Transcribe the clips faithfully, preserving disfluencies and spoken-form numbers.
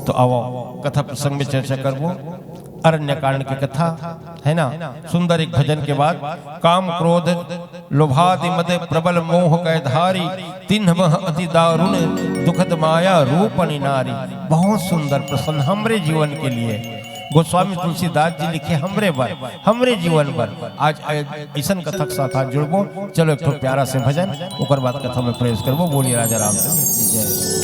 तो आओ, कथा प्रसंग में चर्चा करबो। अरण्य कांड की कथा है ना। सुंदर एक भजन के बाद, काम क्रोध लोभादि मद प्रबल मोह कै धारी, तिन्ह मह अति दारुण दुखद माया रूपनि नारी। बहुत सुंदर प्रसंग हमरे जीवन के लिए। गोस्वामी तुलसीदास जी लिखे हमरे बर, हमरे जीवन बर। आज ऐसन कथा के साथ आज जुड़बो। चलो एक ठो प्यारा से भजन, ओकर बाद कथा में प्रवेश करबो। बोलिए राजा रामचंद्र की जय।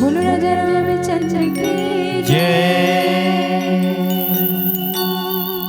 बोलो राजा रामचंद्र की जय।